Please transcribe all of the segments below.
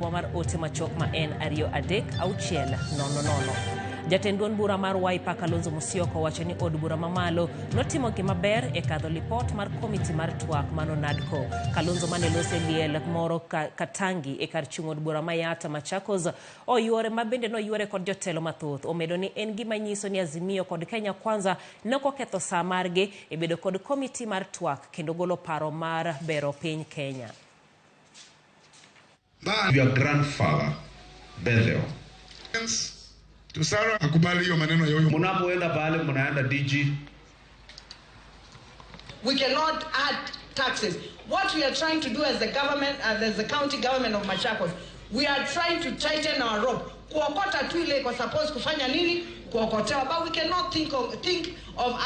Mar ote machuok ma en 23600. Jatend duond bura mar Wiper Kalonzo Musyoka owacho ni od bura mamalo notimo gima ber e kadho lipot mar komiti mar twak mano NADCO. Kalonzo mane loso e liel moro Katangi e kar chung' od bura ma Yatta Machakos oyuore ma bende noyuore kod jotelo mathoth. Omedo ni en gima nyiso ni Azimio kod Kenya Kwanza ne ok oketho saa margi e bedo kod komiti mar twak kendo golo paro mar bero piny Kenya. Your grandfather, Bethel. To Sarah akubali hiyo maneno ya huyu. Mnapoenda pale mnaenda DG. We cannot add taxes. What we are trying to do as the government, as the county government of Machakos, we are trying to tighten our rope. Kuokota tu ile iko supposed kufanya nini? Kuokotewa. But we cannot think of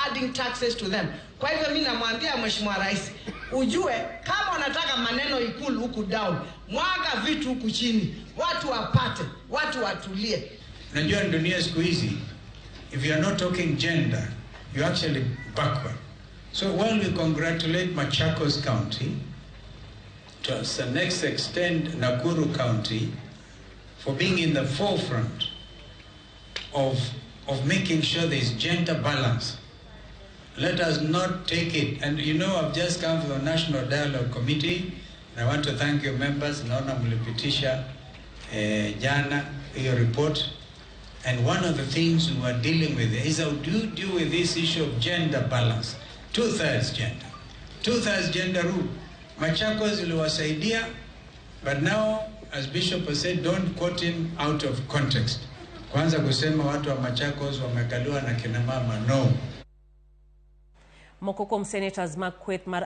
adding taxes to them. Kwa hivyo mimi namwambia Mheshimiwa Rais, ujue kama unataka maneno ikulu huku down, mwaga vitu huku chini, watu wapate, watu watulie. Najua dunia siku hizi, if you are not talking gender, you actually backward. So while we congratulate Machakos County, to the next extent Nakuru County, for being in the forefront of making sure there is gender balance. Let us not take it. And you know, I've just come from the National Dialogue Committee, and I want to thank your members. Naona mlipitisha jana hiyo report. And one of the things we were dealing with is how do you deal with this issue of gender balance? Two-thirds gender. Two-thirds gender rule. Machakos iliwasaidia, but now, as Bishop has said, don't quote him out of context. Kwanza kusema watu wa Machakos wamekaliwa na kina mama, no. Moko kuom senators mag kweth mar